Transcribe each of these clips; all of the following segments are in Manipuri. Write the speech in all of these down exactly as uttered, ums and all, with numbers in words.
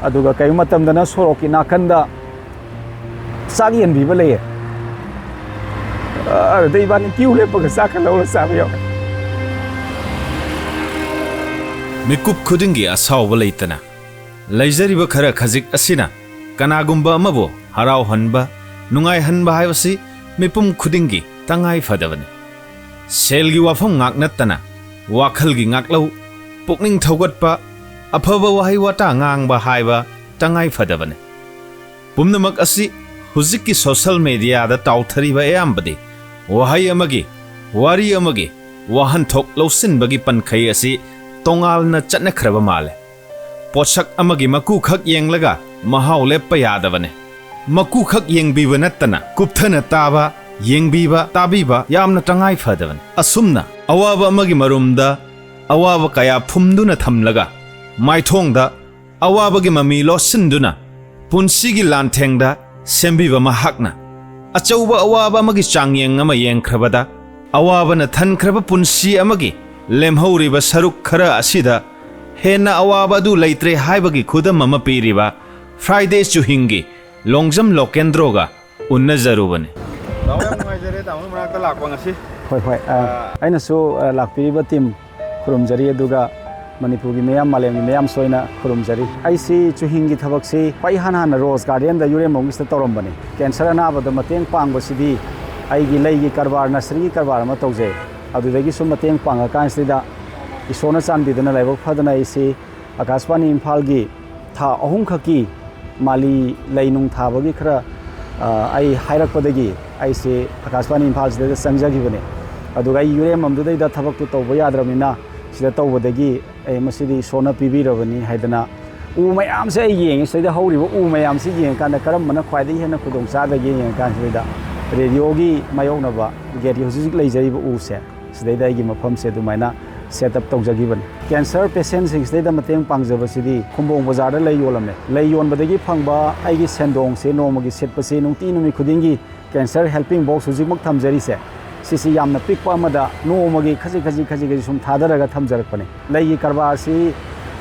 ꯑꯗꯨꯒ ꯀꯔꯤꯒꯨꯝꯕ ꯃꯇꯝꯗꯅ ꯁꯣꯔꯣꯛꯀꯤ ꯅꯥꯀꯟꯗ ꯆꯥꯛ ꯌꯦꯟꯕꯤꯕ ꯂꯩꯌꯦ꯫ ꯑꯗꯨꯗ ꯏꯕꯥꯅꯤ ꯀ꯭ꯌꯨ ꯂꯦꯞꯄꯒ ꯆꯥꯛꯀ ꯂꯧꯔ ꯆꯥꯕ ꯌꯥꯎꯋꯦ꯫ ꯃꯤꯀꯨꯞ ꯈꯨꯗꯤꯡꯒꯤ ꯑꯁꯥꯎꯕ ꯂꯩꯇꯅ ꯂꯩꯖꯔꯤꯕ ꯈꯔ ꯈꯖꯤꯛ ꯑꯁꯤꯅ ꯀꯅꯥꯒꯨꯝꯕ ꯑꯃꯕꯨ ꯍꯔꯥꯎꯍꯟꯕ, ꯅꯨꯡꯉꯥꯏꯍꯟꯕ ꯍꯥꯏꯕꯁꯤ ꯃꯤꯄꯨꯝ ꯈꯨꯗꯤꯡꯒꯤ ꯇꯉꯥꯏ ꯐꯗꯕꯅꯤ꯫ ꯁꯦꯜꯒꯤ ꯋꯥꯐꯝ ꯉꯥꯛ ꯅꯠꯇꯅ ꯋꯥꯈꯜꯒꯤ ꯉꯥꯛꯂꯧ, ꯄꯨꯛꯅꯤꯡ ꯊꯧꯒꯠꯄ, ꯑꯐꯕ ꯋꯥꯍꯩ ꯋꯥꯇꯥ ꯉꯥꯡꯕ ꯍꯥꯏꯕ ꯇꯉꯥꯏ ꯐꯗꯕꯅꯤ꯫ ꯄꯨꯝꯅꯃꯛ ꯑꯁꯤ ꯍꯧꯖꯤꯛꯀꯤ ꯁꯣꯁꯤꯌꯦꯜ ꯃꯦꯗꯤꯌꯥꯗ ꯇꯥꯎꯊꯔꯤꯕ ꯑꯌꯥꯝꯕꯗꯤ ꯋꯥꯍꯩ ꯑꯃꯒꯤ, ꯋꯥꯔꯤ ꯑꯃꯒꯤ ꯋꯥꯍꯟꯊꯣꯛ ꯂꯧꯁꯤꯟꯕꯒꯤ ꯄꯟꯈꯩ ꯑꯁꯤ ꯇꯣꯉꯥꯟꯅ ꯆꯠꯅꯈ꯭ꯔꯕ ꯃꯥꯜꯂꯦ꯫ ꯄꯣꯠꯁꯛ ꯑꯃꯒꯤ ꯃꯀꯨꯈꯛ ꯌꯦꯡꯂꯒ ꯃꯍꯥꯎ ꯂꯦꯞꯄ ꯌꯥꯗꯕꯅꯤ꯫ ꯃꯀꯨꯈꯛ ꯌꯦꯡꯕꯤꯕ ꯅꯠꯇꯅ ꯀꯨꯞꯊꯅ ꯇꯥꯕ, ꯌꯦꯡꯕꯤꯕ, ꯇꯥꯕꯤꯕ ꯌꯥꯝꯅ ꯇꯉꯥꯏ ꯐꯗꯕꯅꯤ꯫ ꯑꯁꯨꯝꯅ ꯑꯋꯥꯕ ꯑꯃꯒꯤ ꯃꯔꯨꯝꯗ ꯑꯋꯥꯕ ꯀꯌꯥ ꯐꯨꯝꯗꯨꯅ ꯊꯝꯂꯒ ꯃꯥꯏꯊꯣꯡꯗ ꯑꯋꯥꯕꯒꯤ ꯃꯃꯤ ꯂꯣꯠꯁꯤꯟꯗꯨꯅ ꯄꯨꯟꯁꯤꯒꯤ ꯂꯥꯟꯊꯦꯡꯗ ꯁꯦꯝꯕꯤꯕ ꯃꯍꯥꯛꯅ ꯑꯆꯧꯕ ꯑꯋꯥꯕ ꯑꯃꯒꯤ ꯆꯥꯡꯌꯦꯡ ꯑꯃ ꯌꯦꯡꯈ꯭ꯔꯕꯗ, ꯑꯋꯥꯕꯅ ꯊꯟꯈ꯭ꯔꯕ ꯄꯨꯟꯁꯤ ꯑꯃꯒꯤ ꯂꯦꯝꯍꯧꯔꯤꯕ ꯁꯔꯨꯛ ꯈꯔ ꯑꯁꯤꯗ ꯍꯦꯟꯅ ꯑꯋꯥꯕ ꯑꯗꯨ ꯂꯩꯇ꯭ꯔꯦ ꯍꯥꯏꯕꯒꯤ ꯈꯨꯗꯝ ꯑꯃ ꯄꯤꯔꯤꯕ ꯐ꯭ꯔꯥꯏꯗꯦ ꯆꯨꯍꯤꯡꯒꯤ ꯂꯣꯡꯖꯝ ꯂꯣꯀꯦꯟꯗ꯭ꯔꯣꯒ ꯎꯟꯅꯖꯔꯨꯕꯅꯤ꯫ ꯇꯥꯃꯣ, ꯌꯥꯝ ꯅꯨꯡꯉꯥꯏꯖꯔꯦ ꯇꯥꯃꯣ ꯃꯅꯥꯛꯇ ꯂꯥꯛꯄ ꯉꯁꯤ꯫ ꯍꯣꯏ, ꯍꯣꯏ꯫ ꯑ, ꯑ, ꯑꯩꯅꯁꯨ, ꯑ, ꯂꯥꯛꯄꯤꯔꯤꯕ ꯇꯤꯝ ꯈꯨꯔꯨꯝꯖꯔꯤ, ꯑꯗꯨꯒ ꯃꯅꯤꯄꯨꯔꯒꯤ ꯃꯤꯌꯥꯝ, ꯃꯥꯂꯦꯝꯒꯤ ꯃꯤꯌꯥꯝꯁꯨ ꯑꯩꯅ ꯈꯨꯔꯨꯝꯖꯔꯤ꯫ ꯑꯩꯁꯤ ꯆꯨꯍꯤꯡꯒꯤ ꯊꯕꯛꯁꯤ ꯈ꯭ꯋꯥꯏ ꯏꯍꯥꯟ ꯍꯥꯟꯅ ꯔꯣꯖ ꯒꯥꯔꯗꯦꯟꯗ ꯌꯨꯔꯦꯝꯕꯝꯒꯤꯁꯤꯗ ꯇꯧꯔꯝꯕꯅꯤ꯫ ꯀꯦꯟꯁꯔ ꯑꯅꯥꯕꯗ ꯃꯇꯦꯡ ꯄꯥꯡꯕꯁꯤꯗꯤ ꯑꯩꯒꯤ ꯂꯩꯒꯤ ꯀꯔꯕꯥꯔ, ꯅꯁꯔꯤꯒꯤ ꯀꯔꯕꯥꯔ ꯑꯃ ꯇꯧꯖꯩ꯫ ꯑꯗꯨꯗꯒꯤ ꯁꯨꯝ ꯃꯇꯦꯡ ꯄꯥꯡꯉꯀꯥꯟꯁꯤꯗ ꯏꯁꯣꯔꯅ ꯆꯥꯟꯕꯤꯗꯨꯅ ꯂꯥꯏꯕꯛ ꯐꯗꯅ ꯑꯩꯁꯤ ꯑꯀꯥꯁꯕꯥꯅꯤ ꯏꯝꯐꯥꯜꯒꯤ ꯊꯥ ꯑꯍꯨꯝꯈꯛꯀꯤ ꯃꯥꯂꯤ ꯂꯩ ꯅꯨꯡ ꯊꯥꯕꯒꯤ ꯈꯔ, ꯑ, ꯑꯩ ꯍꯥꯏꯔꯛꯄꯗꯒꯤ ꯑꯩꯁꯦ ꯑꯀꯥꯁꯕꯥꯅꯤ ꯏꯝꯐꯥꯜꯁꯤꯗꯩꯗ ꯆꯪꯖꯈꯤꯕꯅꯦ꯫ ꯑꯗꯨꯒ ꯑꯩ ꯌꯨꯔꯦꯝꯕꯝꯗꯨꯗꯩꯗ ꯊꯕꯛꯇꯨ ꯇꯧꯕ ꯌꯥꯗ꯭ꯔꯕꯅꯤꯅ ꯁꯤꯗ ꯇꯧꯕꯗꯒꯤ ꯑꯩ ꯃꯁꯤꯗꯤ ꯏꯁꯣꯔꯅ ꯄꯤꯕꯤꯔꯕꯅꯤ ꯍꯥꯏꯗꯅ ꯎ ꯃꯌꯥꯝꯁꯦ ꯑꯩ ꯌꯦꯡꯉꯦ꯫ ꯁꯤꯗꯩꯗ ꯍꯧꯔꯤꯕ ꯎ ꯃꯌꯥꯝꯁꯤ ꯌꯦꯡꯉꯀꯥꯟꯗ ꯀꯔꯝꯕꯅ ꯈ꯭ꯋꯥꯏꯗꯒꯤ ꯍꯦꯟꯅ ꯈꯨꯗꯣꯡ ꯆꯥꯗꯒꯦ ꯌꯦꯡꯉꯀꯥꯟꯁꯤꯗꯩꯗ ꯔꯦꯗꯤꯑꯣꯒꯤ ꯃꯥꯌꯣꯛꯅꯕ ꯒꯦꯠꯀꯤ ꯍꯧꯖꯤꯛ ꯍꯧꯖꯤꯛ ꯂꯩꯖꯔꯤꯕ ꯎꯁꯦ, ꯁꯤꯗꯩꯗ ꯑꯩꯒꯤ ꯃꯐꯝꯁꯦ ꯑꯗꯨꯃꯥꯏꯅ ꯁꯦꯠ ꯑꯞ ꯇꯧꯖꯈꯤꯕꯅꯤ꯫ ꯀꯦꯟꯁꯔ ꯄꯦꯁꯦꯟꯁꯤꯡꯁꯤꯗꯩꯗ ꯃꯇꯦꯡ ꯄꯥꯡꯖꯕꯁꯤꯗꯤ ꯈꯨꯝꯕꯣꯡ ꯕꯖꯥꯔꯗ ꯂꯩ ꯌꯣꯜꯂꯝꯃꯦ꯫ ꯂꯩ ꯌꯣꯟꯕꯗꯒꯤ ꯐꯪꯕ ꯑꯩꯒꯤ ꯁꯦꯟꯗꯣꯡꯁꯦ ꯅꯣꯡꯃꯒꯤ ꯁꯤꯠꯄꯁꯦ ꯅꯨꯡꯇꯤ ꯅꯨꯃꯤꯠ ꯈꯨꯗꯤꯡꯒꯤ ꯀꯦꯟꯁꯔ ꯍꯦꯜꯄꯤꯡ ꯕꯣꯛꯁ ꯍꯧꯖꯤꯛꯃꯛ ꯊꯝꯖꯔꯤꯁꯦ, ꯁꯤꯁꯤ ꯌꯥꯝꯅ ꯄꯤꯛꯄ ꯑꯃꯗ ꯅꯣꯡꯃꯒꯤ ꯈꯖꯤꯛ ꯈꯖꯤꯛ ꯈꯖꯤꯛ ꯈꯖꯤꯛ ꯁꯨꯝ ꯊꯥꯗꯔꯒ ꯊꯝꯖꯔꯛꯄꯅꯤ꯫ ꯂꯩꯒꯤ ꯀꯔꯕꯥꯔꯁꯤ,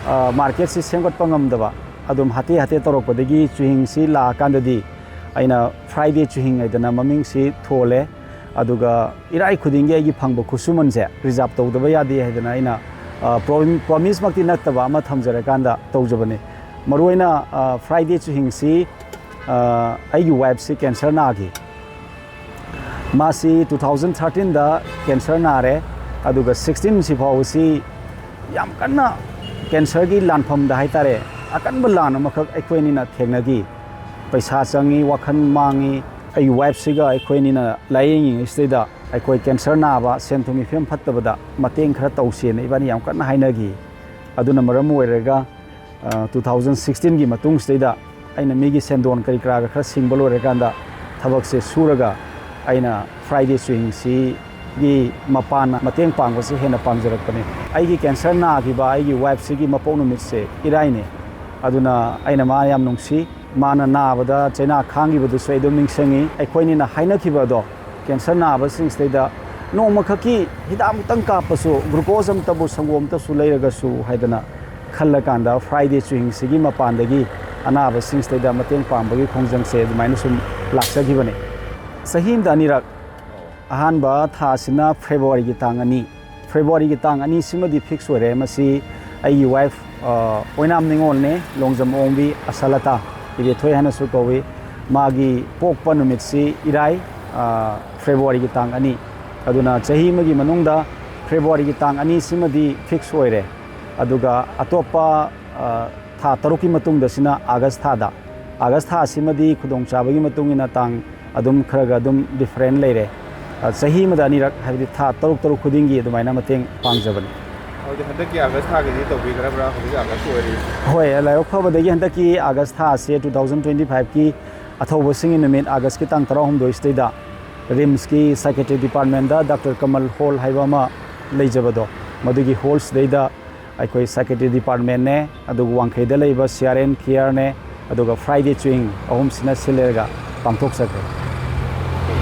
ꯑ, ꯃꯥꯔꯀꯦꯠꯁꯤ ꯁꯦꯝꯒꯠꯄ ꯉꯝꯗꯕ, ꯑꯗꯨꯝ ꯍꯥꯇꯦ ꯍꯥꯇꯦ ꯇꯧꯔꯛꯄꯗꯒꯤ ꯆꯨꯍꯤꯡꯁꯤ ꯂꯥꯛꯑꯀꯥꯟꯗꯗꯤ ꯑꯩꯅ Friday ꯆꯨꯍꯤꯡ ꯍꯥꯏꯗꯅ ꯃꯃꯤꯡꯁꯤ ꯊꯣꯜꯂꯦ꯫ ꯑꯗꯨꯒ ꯏꯔꯥꯏ ꯈꯨꯗꯤꯡꯒꯤ ꯑꯩꯒꯤ ꯐꯪꯕ ꯈꯨꯠꯁꯨꯃꯟꯁꯦ reserve ꯇꯧꯗꯕ ꯌꯥꯗꯦ ꯍꯥꯏꯗꯅ ꯑꯩꯅ, ꯑ, ꯄ꯭ꯔꯣ-, promise ꯃꯛꯇꯤ ꯅꯠꯇꯕ ꯑꯃ ꯊꯝꯖꯔꯀꯥꯟꯗ ꯇꯧꯖꯕꯅꯤ꯫ ꯃꯔꯨꯑꯣꯏꯅ, ꯑ, Friday ꯆꯨꯍꯤꯡꯁꯤ, ꯑ, ꯑꯩꯒꯤ wife ꯁꯤ cancer ꯅꯥꯈꯤ꯫ ꯃꯥꯁꯤ two thousand thirteen ꯗ cancer ꯅꯥꯔꯦ, ꯑꯗꯨꯒ sixteen ꯁꯤ ꯐꯥꯎꯕꯁꯤ ꯌꯥꯝ ꯀꯟꯅ cancer ꯒꯤ ꯂꯥꯟꯐꯝꯗ ꯍꯥꯏꯇꯥꯔꯦ, ꯑꯀꯟꯕ ꯂꯥꯟ ꯑꯃꯈꯛ ꯑꯩꯈꯣꯏ ꯑꯅꯤꯅ ꯊꯦꯡꯅꯈꯤ꯫ ꯄꯩꯁꯥ ꯆꯪꯉꯤ, ꯋꯥꯈꯜ ꯃꯥꯡꯉꯤ꯫ ꯑꯩꯒꯤ wife ꯁꯤꯒ ꯑꯩꯈꯣꯏ ꯑꯅꯤꯅ ꯂꯥꯏꯌꯦꯡꯉꯤꯉꯩꯁꯤꯗꯩꯗ ꯑꯩꯈꯣꯏ cancer ꯅꯥꯕ, ꯁꯦꯟ ꯊꯨꯝꯒꯤ ꯐꯤꯕꯝ ꯐꯠꯇꯕꯗ ꯃꯇꯦꯡ ꯈꯔ ꯇꯧꯁꯦꯅ ꯏꯕꯥꯅꯤ ꯌꯥꯝ ꯀꯟꯅ ꯍꯥꯏꯅꯈꯤ꯫ ꯑꯗꯨꯅ ꯃꯔꯝ ꯑꯣꯏꯔꯒ, ꯑ, two thousand sixteen ꯒꯤ ꯃꯇꯨꯡꯁꯤꯗꯩꯗ ꯑꯩꯅ ꯃꯤꯒꯤ ꯁꯦꯟꯗꯣꯟ ꯀꯔꯤ ꯀꯔꯥꯒ ꯈꯔ ꯁꯤꯡꯕ ꯂꯣꯏꯔꯀꯥꯟꯗ ꯊꯕꯛꯁꯦ ꯁꯨꯔꯒ ꯑꯩꯅ Friday ꯆꯨꯍꯤꯡꯁꯤꯒꯤ ꯃꯄꯥꯟꯅ ꯃꯇꯦꯡ ꯄꯥꯡꯕꯁꯦ ꯍꯦꯟꯅ ꯄꯥꯝꯖꯔꯛꯄꯅꯤ꯫ ꯑꯩꯒꯤ cancer ꯅꯥꯈꯤꯕ ꯑꯩꯒꯤ wife ꯁꯤꯒꯤ ꯃꯄꯣꯛ ꯅꯨꯃꯤꯠꯁꯦ ꯏꯔꯥꯏꯅꯦ꯫ ꯑꯗꯨꯅ ꯑꯩꯅ ꯃꯥ ꯌꯥꯝ ꯅꯨꯡꯁꯤ꯫ ꯃꯥꯅ ꯅꯥꯕꯗ ꯆꯩꯅꯥ ꯈꯥꯡꯈꯤꯕꯗꯨꯁꯨ ꯑꯩ ꯑꯗꯨꯝ ꯅꯤꯡꯁꯤꯡꯉꯤ꯫ ꯑꯩꯈꯣꯏꯅꯤꯅ ꯍꯥꯏꯅꯈꯤꯕ ꯑꯗꯣ, cancer ꯅꯥꯕꯁꯤꯡꯁꯤꯗꯩꯗ ꯅꯣꯡꯃꯈꯛꯀꯤ ꯍꯤꯗꯥꯛ ꯑꯃꯨꯛꯇꯪ ꯀꯥꯞꯄꯁꯨ, glucose ꯑꯃꯇꯕꯨ, ꯁꯪꯒꯣꯝ ꯑꯃꯇꯁꯨ ꯂꯩꯔꯒꯁꯨ ꯍꯥꯏꯗꯅ ꯈꯜꯂꯀꯥꯟꯗ Friday ꯆꯨꯍꯤꯡꯁꯤꯒꯤ ꯃꯄꯥꯟꯗꯒꯤ ꯑꯅꯥꯕꯁꯤꯡꯁꯤꯗꯩꯗ ꯃꯇꯦꯡ ꯄꯥꯡꯕꯒꯤ ꯈꯣꯡꯖꯪꯁꯦ ꯑꯗꯨꯃꯥꯏꯅ ꯁꯨꯝ ꯂꯥꯛꯆꯈꯤꯕꯅꯤ꯫ ꯆꯍꯤ ꯑꯃꯗ ꯑꯅꯤꯔꯛ꯫ ꯑꯍꯥꯟꯕ ꯊꯥꯁꯤꯅ February ꯒꯤ ꯇꯥꯡ ꯑꯅꯤ꯫ February ꯒꯤ ꯇꯥꯡ ꯑꯅꯤꯁꯤꯃꯗꯤ fix ꯑꯣꯏꯔꯦ꯫ ꯃꯁꯤ ꯑꯩꯒꯤ wife, ꯑ, ꯑꯣꯏꯅꯥꯝ ꯅꯤꯉꯣꯜꯅꯦ, ꯂꯣꯡꯖꯝ ꯑꯣꯡꯕꯤ ꯑꯁꯥꯂꯇꯥ, ꯏꯕꯦꯊꯣꯏ ꯍꯥꯏꯅꯁꯨ ꯀꯧꯏ꯫ ꯃꯥꯒꯤ ꯄꯣꯛꯄ ꯅꯨꯃꯤꯠꯁꯤ ꯏꯔꯥꯏ, ꯑ, February ꯒꯤ ꯇꯥꯡ ꯑꯅꯤ꯫ ꯑꯗꯨꯅ ꯆꯍꯤ ꯑꯃꯒꯤ ꯃꯅꯨꯡꯗ February ꯒꯤ ꯇꯥꯡ ꯑꯅꯤꯁꯤꯃꯗꯤ fix ꯑꯣꯏꯔꯦ꯫ ꯑꯗꯨꯒ ꯑꯇꯣꯞꯄ, ꯑ, ꯊꯥ ꯇꯔꯨꯛꯀꯤ ꯃꯇꯨꯡꯗꯁꯤꯅ August ꯊꯥꯗ꯫ August ꯊꯥ ꯑꯁꯤꯃꯗꯤ ꯈꯨꯗꯣꯡꯆꯥꯕꯒꯤ ꯃꯇꯨꯡ ꯏꯟꯅ ꯇꯥꯡ ꯑꯗꯨꯝ ꯈꯔꯒ ꯑꯗꯨꯝ different ꯂꯩꯔꯦ꯫ ꯑ, ꯆꯍꯤ ꯑꯃꯗ ꯑꯅꯤꯔꯛ, ꯍꯥꯏꯕꯗꯤ ꯊꯥ ꯇꯔꯨꯛ ꯇꯔꯨꯛ ꯈꯨꯗꯤꯡꯒꯤ ꯑꯗꯨꯃꯥꯏꯅ ꯃꯇꯦꯡ ꯄꯥꯡꯖꯕꯅꯤ꯫ ꯑꯗꯨꯗꯤ ꯍꯟꯗꯛꯀꯤ August ꯊꯥꯒꯤꯗꯤ ꯇꯧꯕꯤꯈ꯭ꯔꯕ꯭ꯔꯥ? ꯍꯧꯖꯤꯛ August ꯑꯣꯏꯔꯤ꯫ ꯍꯣꯏ, ꯂꯥꯏꯕꯛ ꯐꯕꯗꯒꯤ ꯍꯟꯗꯛꯀꯤ August ꯊꯥ ꯑꯁꯦ two thousand twenty five ꯀꯤ ꯑꯊꯧꯕꯁꯤꯡꯒꯤ ꯅꯨꯃꯤꯠ August ꯀꯤ ꯇꯥꯡ ꯇꯔꯥꯍꯨꯝꯗꯣꯏꯁꯤꯗꯩꯗ RIMS ꯀꯤ psychiatry department ꯗ Doctor Kamal Hall ꯍꯥꯏꯕ ꯑꯃ ꯂꯩꯖꯕꯗꯣ, ꯃꯗꯨꯒꯤ hall ꯁꯤꯗꯩꯗ ꯑꯩꯈꯣꯏ psychiatry department ꯅꯦ, ꯑꯗꯨꯒ ꯋꯥꯡꯈꯩꯗ ꯂꯩꯕ C R N Care ꯅꯦ, ꯑꯗꯨꯒ Friday ꯆꯨꯍꯤꯡ ꯑꯍꯨꯝꯁꯤꯅ ꯁꯤꯜꯂꯦꯔꯒ ꯄꯥꯡꯊꯣꯛꯆꯈ꯭ꯔꯦ꯫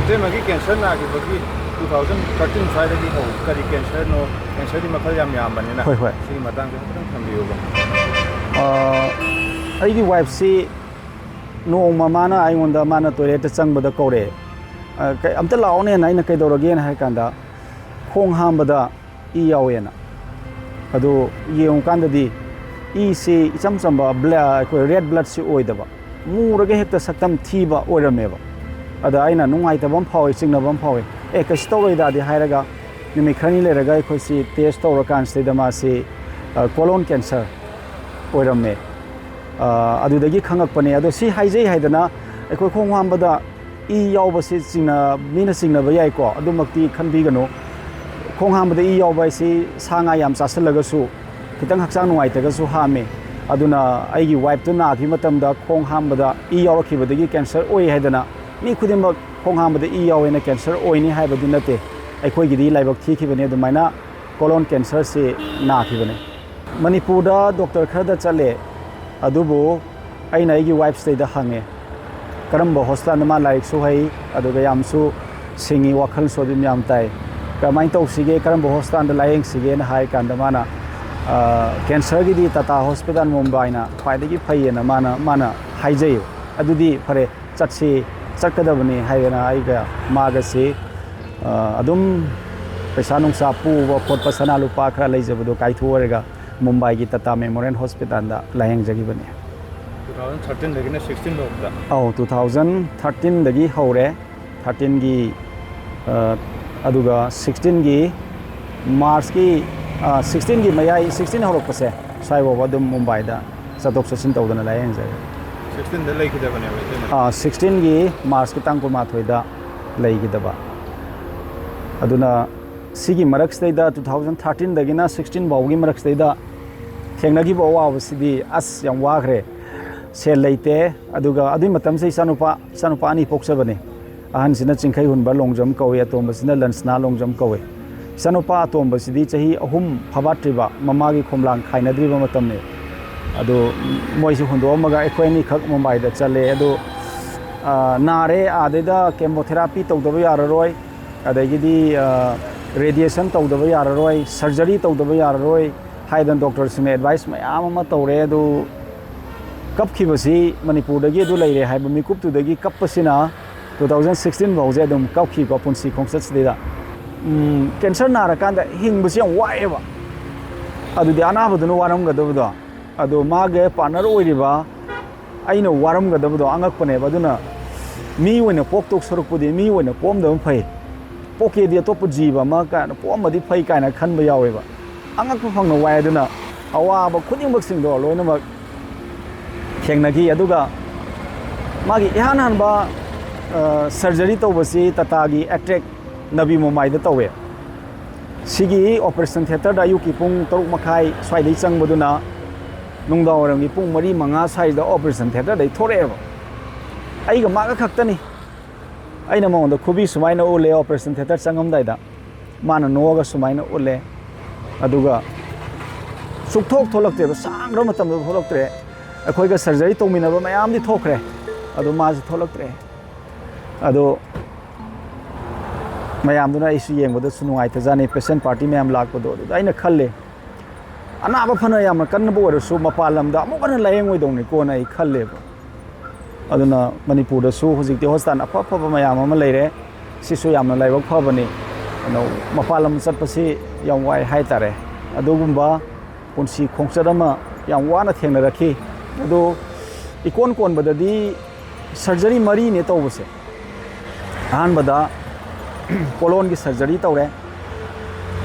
ꯏꯇꯩꯃꯒꯤ cancer ꯅꯥꯈꯤꯕꯒꯤ two thousand thirteen ꯁ꯭ꯋꯥꯏꯗꯒꯤ ꯍꯧ-, ꯀꯔꯤ cancer ꯅꯣ? Cancer ꯗꯤ ꯃꯈꯜ ꯌꯥꯝ ꯌꯥꯝꯕꯅꯤꯅ꯫ ꯍꯣꯏ, ꯍꯣꯏ꯫ ꯁꯤꯒꯤ ꯃꯇꯥꯡꯗ ꯈꯤꯇꯪ ꯊꯝꯕꯤꯌꯨꯕ꯫ ꯑ, ꯑꯩꯒꯤ ꯋꯥꯏꯐꯁꯤ ꯅꯣꯡꯃ ꯃꯥꯅ ꯑꯩꯉꯣꯟꯗ, ꯃꯥꯅ ꯇꯣꯏꯂꯦꯠꯇ ꯆꯪꯕꯗ ꯀꯧꯔꯛꯑꯦ꯫ "ꯑ, ꯀꯩ-, ꯑꯝꯇ ꯂꯥꯛꯑꯣꯅꯦꯅ" ꯑꯩꯅ "ꯀꯩꯗꯧꯔꯒꯦꯅ" ꯍꯥꯏ ꯀꯥꯟꯗ, "ꯈꯣꯡ ꯍꯥꯝꯕꯗ ꯏ ꯌꯥꯎꯋꯦꯅ"꯫ ꯑꯗꯨ ꯌꯦꯡꯉꯨꯀꯥꯟꯗꯗꯤ ꯏꯁꯤ ꯏꯆꯝ ꯆꯝꯕ ꯕ꯭ꯂ-, ꯑꯩꯈꯣꯏ ꯔꯦꯗ ꯕ꯭ꯂꯗꯁꯤ ꯑꯣꯏꯗꯕ, ꯃꯨꯔꯒ ꯍꯦꯛꯇ ꯁꯛꯇꯝ ꯊꯤꯕ ꯑꯣꯏꯔꯝꯃꯦꯕ꯫ ꯑꯗ ꯑꯩꯅ ꯅꯨꯡꯉꯥꯏꯇꯕ ꯑꯃ ꯐꯥꯎꯏ, ꯆꯤꯡꯅꯕ ꯑꯃ ꯐꯥꯎꯏ꯫ "ꯑꯦ, ꯀꯩꯁꯨ ꯇꯧꯔꯣꯏꯗꯥꯗꯤ" ꯍꯥꯏꯔꯒ, ꯅꯨꯃꯤꯠ ꯈꯔꯅꯤ ꯂꯩꯔꯒ ꯑꯩꯈꯣꯏꯁꯤ ꯇꯦꯁ ꯇꯧꯔꯀꯥꯟꯁꯤꯗꯩꯗ ꯃꯥꯁꯤ, ꯑ, ꯀꯣꯂꯣꯟ ꯀꯦꯟꯁꯔ ꯑꯣꯏꯔꯝꯃꯦ꯫ ꯑ, ꯑꯗꯨꯗꯒꯤ ꯈꯪꯉꯛꯄꯅꯦ꯫ ꯑꯗꯣ ꯁꯤ ꯍꯥꯏꯖꯩ ꯍꯥꯏꯗꯅ ꯑꯩꯈꯣꯏ ꯈꯣꯡ ꯍꯥꯝꯕꯗ ꯏ ꯌꯥꯎꯕꯁꯤ ꯆꯤꯡꯅ-, ꯃꯤꯅ ꯆꯤꯡꯅꯕ ꯌꯥꯏꯀꯣ, ꯑꯗꯨꯃꯛꯇꯤ ꯈꯟꯕꯤꯒꯅꯨ꯫ ꯈꯣꯡ ꯍꯥꯝꯕꯗ ꯏ ꯌꯥꯎꯕ ꯍꯥꯏꯁꯤ ꯁꯥ ꯉꯥ ꯌꯥꯝ ꯆꯥꯁꯤꯜꯂꯒꯁꯨ, ꯈꯤꯇꯪ ꯍꯛꯆꯥꯡ ꯅꯨꯡꯉꯥꯏꯇ꯭ꯔꯒꯁꯨ ꯍꯥꯝꯃꯤ꯫ ꯑꯗꯨꯅ ꯑꯩꯒꯤ ꯋꯥꯏꯐꯇꯨ ꯅꯥꯈꯤꯕ ꯃꯇꯝꯗ ꯈꯣꯡ ꯍꯥꯝꯕꯗ ꯏ ꯌꯥꯎꯔꯛꯈꯤꯕꯗꯒꯤ ꯀꯦꯟꯁꯔ ꯑꯣꯏ ꯍꯥꯏꯗꯅ ꯃꯤ ꯈꯨꯗꯤꯡꯃꯛ ꯈꯣꯡ ꯍꯥꯝꯕꯗ ꯏ ꯌꯥꯎꯋꯦꯅ ꯀꯦꯟꯁꯔ ꯑꯣꯏꯅꯤ ꯍꯥꯏꯕꯗꯤ ꯅꯠꯇꯦ꯫ ꯑꯩꯈꯣꯏꯒꯤꯗꯤ ꯂꯥꯏꯕꯛ ꯊꯤꯈꯤꯕꯅꯤ ꯑꯗꯨꯃꯥꯏꯅ ꯀꯣꯂꯣꯟ ꯀꯦꯟꯁꯔꯁꯤ ꯅꯥꯈꯤꯕꯅꯤ꯫ ꯃꯅꯤꯄꯨꯔꯗ ꯗꯣꯛꯇꯔ ꯈꯔꯗ ꯆꯠꯂꯦ, ꯑꯗꯨꯕꯨ ꯑꯩꯅ ꯑꯩꯒꯤ ꯋꯥꯏꯐꯁꯤꯗꯩꯗ ꯍꯪꯉꯦ, ꯀꯔꯝꯕ ꯍꯣꯁꯄꯤꯇꯥꯜꯗ, ꯃꯥ ꯂꯥꯏꯔꯤꯛꯁꯨ ꯍꯩ, ꯑꯗꯨꯒ ꯌꯥꯝꯁꯨ ꯁꯤꯡꯉꯤ, ꯋꯥꯈꯜꯁꯨ ꯑꯗꯨꯝ ꯌꯥꯝ ꯇꯥꯏ, "ꯀꯃꯥꯏꯅ ꯇꯧꯁꯤꯒꯦ, ꯀꯔꯝꯕ ꯍꯣꯁꯄꯤꯇꯥꯜꯗ ꯂꯥꯏꯌꯦꯡꯁꯤꯒꯦꯅ" ꯍꯥꯏ ꯀꯥꯟꯗ ꯃꯥꯅ, "ꯑ, ꯀꯦꯟꯁꯔꯒꯤꯗꯤ ꯇꯥꯇꯥ ꯍꯣꯁꯄꯤꯇꯥꯜ ꯃꯨꯝꯕꯥꯏꯅ ꯈ꯭ꯋꯥꯏꯗꯒꯤ ꯐꯩꯌꯦꯅ" ꯃꯥꯅ, ꯃꯥꯅ ꯍꯥꯏꯖꯩ꯫ "ꯑꯗꯨꯗꯤ ꯐꯔꯦ, ꯆꯠꯁꯤ, ꯆꯠꯀꯗꯕꯅꯤ" ꯍꯥꯏꯗꯅ ꯑꯩꯒ ꯃꯥꯒꯁꯤ, ꯑ, ꯑꯗꯨꯝ ꯄꯩꯁꯥ ꯅꯨꯡꯁꯥ ꯄꯨꯕ ꯈꯣꯠꯄ, ꯁꯅꯥ ꯂꯨꯄꯥ ꯈꯔ ꯂꯩꯖꯕꯗꯣ ꯀꯥꯏꯊꯣꯛꯎꯔꯒ ꯃꯨꯝꯕꯥꯏꯒꯤ ꯇꯥꯇꯥ ꯃꯦꯃꯣꯔꯤꯌꯦꯜ ꯍꯣꯁꯄꯤꯇꯥꯜꯗ ꯂꯥꯏꯌꯦꯡꯖꯈꯤꯕꯅꯤ꯫ ꯇꯨ ꯊꯥꯎꯖꯟ ꯊꯥꯔꯇꯤꯟꯗꯒꯤꯅ ꯁꯤꯛꯁꯇꯤꯟ ꯐꯥꯎꯕꯗ? ꯑꯧ, ꯇꯨ ꯊꯥꯎꯖꯟ ꯊꯥꯔꯇꯤꯟꯗꯒꯤ ꯍꯧꯔꯦ, ꯊꯥꯔꯇꯤꯟꯒꯤ, ꯑ, ꯑꯗꯨꯒ ꯁꯤꯛꯁꯇꯤꯟꯒꯤ ꯃꯥꯔꯆꯀꯤ, ꯑ, ꯁꯤꯛꯁꯇꯤꯟꯒꯤ ꯃꯌꯥꯏ, ꯁꯤꯛꯁꯇꯤꯟ ꯍꯧꯔꯛꯄꯁꯦ ꯁ꯭ꯋꯥꯏꯐꯥꯎꯕ ꯑꯗꯨꯝ ꯃꯨꯝꯕꯥꯏꯗ ꯆꯠꯊꯣꯛ ꯆꯠꯁꯤꯟ ꯇꯧꯗꯅ ꯂꯥꯏꯌꯦꯡꯖꯔꯦ꯫ ꯁꯤꯛꯁꯇꯤꯟꯗ ꯂꯩꯈꯤꯗꯕꯅꯦꯕ ꯏꯇꯩꯃ? ꯑ, ꯁꯤꯛꯁꯇꯤꯟꯒꯤ ꯃꯥꯔꯆꯀꯤ ꯇꯥꯡ ꯀꯨꯟꯃꯥꯊꯣꯏꯗ ꯂꯩꯈꯤꯗꯕ꯫ ꯑꯗꯨꯅ ꯁꯤꯒꯤ ꯃꯔꯛꯁꯤꯗꯩꯗ, ꯇꯨ ꯊꯥꯎꯖꯟ ꯊꯥꯔꯇꯤꯟꯗꯒꯤꯅ ꯁꯤꯛꯁꯇꯤꯟ ꯐꯥꯎꯒꯤ ꯃꯔꯛꯁꯤꯗꯩꯗ ꯊꯦꯡꯅꯈꯤꯕ ꯑꯋꯥꯕꯁꯤꯗꯤ ꯑꯁ ꯌꯥꯝ ꯋꯥꯈ꯭ꯔꯦ꯫ ꯁꯦꯜ ꯂꯩꯇꯦ꯫ ꯑꯗꯨꯒ ꯑꯗꯨꯒꯤ ꯃꯇꯝꯁꯤꯗ ꯏꯆꯥꯅꯨꯄꯥ, ꯏꯆꯥꯅꯨꯄꯥ ꯑꯅꯤ ꯄꯣꯛꯆꯕꯅꯤ꯫ ꯑꯍꯟꯁꯤꯅ ꯆꯤꯡꯈꯩ ꯍꯨꯟꯕ ꯂꯣꯡꯖꯝ ꯀꯧꯏ, ꯑꯇꯣꯝꯕꯁꯤꯅ ꯂꯟꯁꯅꯥ ꯂꯣꯡꯖꯝ ꯀꯧꯏ꯫ ꯏꯆꯥꯅꯨꯄꯥ ꯑꯇꯣꯝꯕꯁꯤꯗꯤ ꯆꯍꯤ ꯑꯍꯨꯝ ꯐꯥꯕꯥꯠꯇ꯭ꯔꯤꯕ, ꯃꯃꯥꯒꯤ ꯈꯣꯝꯂꯥꯡ ꯈꯥꯏꯅꯗ꯭ꯔꯤꯕ ꯃꯇꯝꯅꯤ꯫ ꯑꯗꯨ ꯃꯣꯏꯁꯤ ꯍꯨꯟꯗꯣꯛꯑꯝꯃꯒ ꯑꯩꯈꯣꯏ ꯑꯅꯤꯈꯛ ꯃꯨꯝꯕꯥꯏꯗ ꯆꯠꯂꯦ꯫ ꯑꯗꯨ, ꯑ, ꯅꯥꯔꯦ, ꯑꯥꯗꯩꯗ ꯀꯦꯃꯣꯊꯦꯔꯥꯄꯤ ꯇꯧꯗꯕ ꯌꯥꯔꯔꯣꯏ, ꯑꯗꯒꯤꯗꯤ, ꯑ, ꯔꯦꯗꯤꯌꯦꯁꯟ ꯇꯧꯗꯕ ꯌꯥꯔꯔꯣꯏ, ꯁꯔꯖꯔꯤ ꯇꯧꯗꯕ ꯌꯥꯔꯔꯣꯏ ꯍꯥꯏꯗꯅ ꯗꯣꯛꯇꯔꯁꯤꯡꯅ ꯑꯦꯗꯚꯥꯏꯁ ꯃꯌꯥꯝ ꯑꯃ ꯇꯧꯔꯦ꯫ ꯑꯗꯨ ꯀꯞꯈꯤꯕꯁꯤ ꯃꯅꯤꯄꯨꯔꯗꯒꯤ ꯑꯗꯨ ꯂꯩꯔꯦ ꯍꯥꯏꯕ ꯃꯤꯀꯨꯞꯇꯨꯗꯒꯤ ꯀꯞꯄꯁꯤꯅ two thousand sixteen ꯐꯥꯎꯁꯦ ꯑꯗꯨꯝ ꯀꯞꯈꯤꯀꯣ, ꯄꯨꯟꯁꯤ ꯈꯣꯡꯆꯠꯁꯤꯗꯩꯗ꯫ ꯎꯝ, ꯀꯦꯟꯁꯔ ꯅꯥꯔꯀꯥꯟꯗ ꯍꯤꯡꯕꯁꯤ ꯌꯥꯝ ꯋꯥꯏꯑꯦꯕ꯫ ꯑꯗꯨꯗꯤ ꯑꯅꯥꯕꯗꯨꯅ ꯋꯥꯔꯝꯒꯗꯕꯗꯣ, ꯑꯗꯣ ꯃꯥꯒ ꯄꯥꯔꯠꯅꯔ ꯑꯣꯏꯔꯤꯕ ꯑꯩꯅ ꯋꯥꯔꯝꯒꯗꯕꯗꯣ ꯑꯉꯛꯄꯅꯦꯕ꯫ ꯑꯗꯨꯅ ꯃꯤ ꯑꯣꯏꯅ ꯄꯣꯛꯇꯧ ꯁꯔꯨꯛꯄꯨꯗꯤ ꯃꯤ ꯑꯣꯏꯅ ꯄꯣꯛꯑꯝꯗꯕꯅ ꯐꯩ, ꯄꯣꯛꯀꯦꯗꯤ ꯑꯇꯣꯞꯄ ꯖꯤꯕ ꯑꯃ ꯀꯥꯏꯅ ꯄꯣꯛꯑꯝꯃꯗꯤ ꯐꯩ ꯀꯥꯏꯅ ꯈꯟꯕ ꯌꯥꯎꯋꯦꯕ꯫ ꯑꯉꯛꯄ ꯐꯪꯅ ꯋꯥꯏ꯫ ꯑꯗꯨꯅ ꯑꯋꯥꯕ ꯈꯨꯗꯤꯡꯃꯛꯁꯤꯡꯗꯣ ꯂꯣꯏꯅꯃꯛ ꯊꯦꯡꯅꯈꯤ꯫ ꯑꯗꯨꯒ ꯃꯥꯒꯤ ꯏꯍꯥꯟ ꯍꯥꯟꯕ ꯁꯔꯖꯔꯤ ꯇꯧꯕꯁꯤ ꯇꯥꯇꯥꯒꯤ ꯑꯦꯇ꯭ꯔꯦꯛ ꯅꯕꯤ ꯃꯨꯝꯕꯥꯏꯗ ꯇꯧꯋꯦ꯫ ꯁꯤꯒꯤ ꯑꯣꯄꯔꯦꯁꯟ ꯊꯤꯌꯦꯇꯔꯗ ꯑꯌꯨꯛꯀꯤ ꯄꯨꯡ ꯇꯔꯨꯛ ꯃꯈꯥꯏ ꯁ꯭ꯋꯥꯏꯗꯩ ꯆꯪꯕꯗꯨꯅ ꯅꯨꯡꯗꯥꯡꯋꯥꯏꯔꯝꯒꯤ ꯄꯨꯡ ꯃꯔꯤ ꯃꯉꯥ ꯁ꯭ꯋꯥꯏꯗ ꯑꯣꯄꯔꯦꯁꯟ ꯊꯤꯌꯦꯇꯔꯗꯩ ꯊꯣꯛꯂꯛꯑꯦꯕ꯫ ꯑꯩꯒ ꯃꯥꯒ ꯈꯛꯇꯅꯤ꯫ ꯑꯩꯅ ꯃꯉꯣꯟꯗ ꯈꯨꯕꯤ ꯁꯨꯃꯥꯏꯅ ꯎꯠꯂꯦ ꯑꯣꯄꯔꯦꯁꯟ ꯊꯤꯌꯦꯇꯔ ꯆꯪꯉꯝꯗꯥꯏꯗ, ꯃꯥꯅ ꯅꯣꯛꯑꯒ ꯁꯨꯃꯥꯏꯅ ꯎꯠꯂꯦ꯫ ꯑꯗꯨꯒ ꯁꯨꯛꯊꯣꯛ ꯊꯣꯛꯂꯛꯇ꯭ꯔꯦꯕ, ꯁꯥꯡꯈ꯭ꯔꯕ ꯃꯇꯝꯗ ꯊꯣꯛꯂꯛꯇ꯭ꯔꯦ꯫ ꯑꯩꯈꯣꯏꯒ ꯁꯔꯖꯔꯤ ꯇꯧꯃꯤꯟꯅꯕ ꯃꯌꯥꯝꯗꯤ ꯊꯣꯛꯈ꯭ꯔꯦ, ꯑꯗꯣ ꯃꯥꯁꯨ ꯊꯣꯛꯂꯛꯇ꯭ꯔꯦ꯫ ꯑꯗꯣ ꯃꯌꯥꯝꯗꯨꯅ ꯑꯩꯁꯨ ꯌꯦꯡꯕꯗꯁꯨ ꯅꯨꯡꯉꯥꯏꯇꯖꯥꯠꯅꯤ, ꯄꯦꯁꯦꯟ ꯄꯥꯔꯇꯤ ꯃꯌꯥꯝ ꯂꯥꯛꯄꯗꯣ꯫ ꯑꯗꯨꯗ ꯑꯩꯅ ꯈꯜꯂꯦ, ꯑꯅꯥꯕ ꯐꯅ ꯌꯥꯝꯅ ꯀꯟꯅꯕ ꯑꯣꯏꯔꯁꯨ ꯃꯄꯥꯟ ꯂꯝꯗ ꯑꯃꯨꯛ ꯍꯟꯅ ꯂꯥꯌꯦꯡꯉꯣꯏꯗꯧꯅꯤꯀꯣꯅ ꯑꯩ ꯈꯜꯂꯦꯕ꯫ ꯑꯗꯨꯅ ꯃꯅꯤꯄꯨꯔꯗꯁꯨ ꯍꯧꯖꯤꯛꯇꯤ ꯍꯣꯁꯄꯤꯇꯥꯜ ꯑꯐ ꯑꯐꯕ ꯃꯌꯥꯝ ꯑꯃ ꯂꯩꯔꯦ꯫ ꯁꯤꯁꯨ ꯌꯥꯝꯅ ꯂꯥꯏꯕꯛ ꯐꯕꯅꯤ꯫ ꯑꯗꯣ ꯃꯄꯥꯟ ꯂꯝ ꯆꯠꯄꯁꯤ ꯌꯥꯝ ꯋꯥꯏ ꯍꯥꯏꯇꯥꯔꯦ꯫ ꯑꯗꯨꯒꯨꯝꯕ ꯄꯨꯟꯁꯤ ꯈꯣꯡꯆꯠ ꯑꯃ ꯌꯥꯝ ꯋꯥꯅ ꯊꯦꯡꯅꯔꯛꯈꯤ꯫ ꯑꯗꯣ ꯏꯀꯣꯟ ꯀꯣꯟꯕꯗꯗꯤ ꯁꯔꯖꯔꯤ ꯃꯔꯤꯅꯦ ꯇꯧꯕꯁꯦ꯫ ꯑꯍꯥꯟꯕꯗ ꯀꯣꯂꯣꯟꯒꯤ ꯁꯔꯖꯔꯤ ꯇꯧꯔꯦ꯫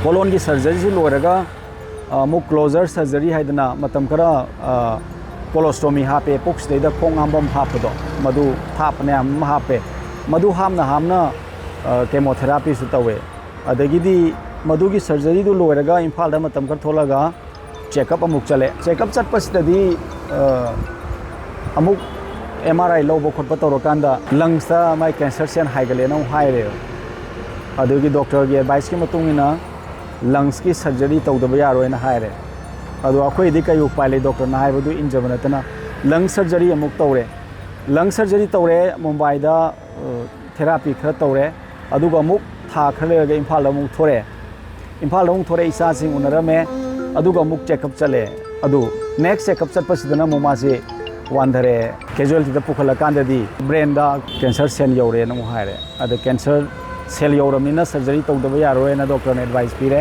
ꯀꯣꯂꯣꯟꯒꯤ ꯁꯔꯖꯔꯤꯁꯤ ꯂꯣꯏꯔꯒ ꯑꯃꯨꯛ ꯀ꯭ꯂꯣꯖꯔ ꯁꯔꯖꯔꯤ ꯍꯥꯏꯗꯅ ꯃꯇꯝ ꯈꯔ ꯀꯣꯂꯣꯁꯇꯣꯃꯤ ꯍꯥꯞꯄꯦ, ꯄꯨꯛꯁꯤꯗꯩꯗ ꯈꯣꯡ ꯍꯥꯝꯐꯝ ꯍꯥꯞꯄꯗꯣ, ꯃꯗꯨ ꯊꯥꯞ ꯐꯅꯌꯥꯝ ꯑꯃ ꯍꯥꯞꯄꯦ꯫ ꯃꯗꯨ ꯍꯥꯞꯅ ꯍꯥꯞꯅ ꯀꯦꯃꯣꯊꯦꯔꯥꯄꯤꯁꯨ ꯇꯧꯋꯦ꯫ ꯑꯗꯒꯤꯗꯤ ꯃꯗꯨꯒꯤ ꯁꯔꯖꯔꯤꯗꯨ ꯂꯣꯏꯔꯒ ꯏꯝꯐꯥꯜꯗ ꯃꯇꯝ ꯈꯔ ꯊꯣꯛꯂꯒ ꯆꯦꯛꯑꯞ ꯑꯃꯨꯛ ꯆꯠꯂꯦ꯫ ꯆꯦꯛꯑꯞ ꯆꯠꯄꯁꯤꯗꯗꯤ ꯑ, ꯑꯃꯨꯛ ꯑꯦꯝ ꯑꯥꯔ ꯑꯥꯏ ꯂꯧꯕ ꯈꯣꯠꯄ ꯇꯧꯔꯀꯥꯟꯗ ꯂꯪꯁꯇ ꯃꯥꯏ ꯀꯦꯟꯁꯔ ꯁꯦꯜ ꯍꯥꯏꯒꯠꯂꯦꯅ ꯑꯃꯨꯛ ꯍꯥꯏꯔꯦꯕ꯫ ꯑꯗꯨꯒꯤ ꯗꯣꯛꯇꯔꯒꯤ ꯑꯦꯗꯚꯥꯏꯁꯀꯤ ꯃꯇꯨꯡ ꯏꯟꯅ ꯂꯪꯁꯀꯤ ꯁꯔꯖꯔꯤ ꯇꯧꯗꯕ ꯌꯥꯔꯣꯏꯅ ꯍꯥꯏꯔꯦ꯫ ꯑꯗꯣ ꯑꯩꯈꯣꯏꯗꯤ ꯀꯩ ꯎꯄꯥꯏ ꯂꯩ, ꯗꯣꯛꯇꯔꯅ ꯍꯥꯏꯕꯗꯨ ꯏꯟꯖꯕ ꯅꯠꯇꯅ꯫ ꯂꯪ ꯁꯔꯖꯔꯤ ꯑꯃꯨꯛ ꯇꯧꯔꯦ꯫ ꯂꯪ ꯁꯔꯖꯔꯤ ꯇꯧꯔꯦ ꯃꯨꯝꯕꯥꯏꯗ, ꯑ, ꯊꯦꯔꯥꯄꯤ ꯈꯔ ꯇꯧꯔꯦ꯫ ꯑꯗꯨꯒ ꯑꯃꯨꯛ ꯊꯥ ꯈꯔ ꯂꯩꯔꯒ ꯏꯝꯐꯥꯜꯗ ꯑꯃꯨꯛ ꯊꯣꯔꯛꯑꯦ꯫ ꯏꯝꯐꯥꯜꯗ ꯑꯃꯨꯛ ꯊꯣꯔꯛꯑꯦ, ꯏꯆꯥꯁꯤꯡ ꯎꯅꯔꯝꯃꯦ꯫ ꯑꯗꯨꯒ ꯑꯃꯨꯛ ꯆꯦꯛꯑꯞ ꯆꯠꯂꯦ꯫ ꯑꯗꯨ ꯅꯦꯛꯁ ꯆꯦꯛꯑꯞ ꯆꯠꯄꯁꯤꯗꯅ ꯑꯃꯨꯛ ꯃꯥꯁꯦ ꯋꯥꯟꯊꯔꯦ꯫ ꯀꯦꯖꯨꯋꯦꯜꯇꯤꯗ ꯄꯨꯈꯠꯂꯀꯥꯟꯗꯗꯤ ꯕ꯭ꯔꯦꯟꯗ ꯀꯦꯟꯁꯔ ꯁꯦꯜ ꯌꯧꯔꯦꯅ ꯑꯃꯨꯛ ꯍꯥꯏꯔꯦ꯫ ꯑꯗ ꯀꯦꯟꯁꯔ ꯁꯦꯜ ꯌꯧꯔꯕꯅꯤꯅ ꯁꯔꯖꯔꯤ ꯇꯧꯗꯕ ꯌꯥꯔꯣꯏꯅ ꯗꯣꯛꯇꯔꯅ ꯑꯦꯗꯚꯥꯏꯁ ꯄꯤꯔꯦ꯫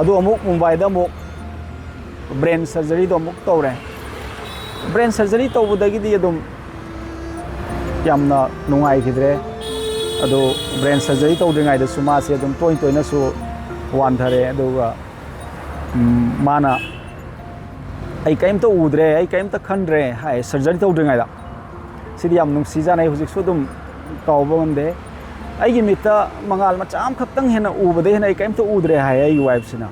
ꯑꯗꯨ ꯑꯃꯨꯛ ꯃꯨꯝꯕꯥꯏꯗ ꯑꯃꯨꯛ ꯕ꯭ꯔꯦꯟ ꯁꯔꯖꯔꯤꯗꯣ ꯑꯃꯨꯛ ꯇꯧꯔꯦ꯫ ꯕ꯭ꯔꯦꯟ ꯁꯔꯖꯔꯤ ꯇꯧꯕꯗꯒꯤꯗꯤ ꯑꯗꯨꯝ ꯌꯥꯝꯅ ꯅꯨꯡꯉꯥꯏꯈꯤꯗ꯭ꯔꯦ꯫ ꯑꯗꯨ ꯕ꯭ꯔꯦꯟ ꯁꯔꯖꯔꯤ ꯇꯧꯗ꯭ꯔꯤꯉꯩꯗꯁꯨ ꯃꯥꯁꯦ ꯑꯗꯨꯝ ꯇꯣꯏ ꯇꯣꯏꯅꯁꯨ ꯋꯥꯟꯊꯔꯦ꯫ ꯑꯗꯨꯒ ꯎꯝ, ꯃꯥꯅ "ꯑꯩ ꯀꯔꯤꯝꯇ ꯎꯗ꯭ꯔꯦ, ꯑꯩ ꯀꯔꯤꯝꯇ ꯈꯟꯗ꯭ꯔꯦ" ꯍꯥꯏ, ꯁꯔꯖꯔꯤ ꯇꯧꯗ꯭ꯔꯤꯉꯩꯗ꯫ ꯁꯤꯗꯤ ꯌꯥꯝ ꯅꯨꯡꯁꯤꯖꯥꯠꯅꯤ, ꯑꯩ ꯍꯧꯖꯤꯛꯁꯨ ꯑꯗꯨꯝ ꯀꯥꯎꯕ ꯉꯝꯗꯦ꯫ "ꯑꯩꯒꯤ ꯃꯤꯠꯇ ꯃꯉꯥꯜ ꯃꯆꯥ ꯑꯃꯈꯛꯇꯪ ꯍꯦꯟꯅ ꯎꯕꯗꯩ ꯍꯦꯟꯅ ꯑꯩ ꯀꯔꯤꯝꯇ ꯎꯗ꯭ꯔꯦ" ꯍꯥꯏ ꯑꯩꯒꯤ ꯋꯥꯏꯐꯁꯤꯅ꯫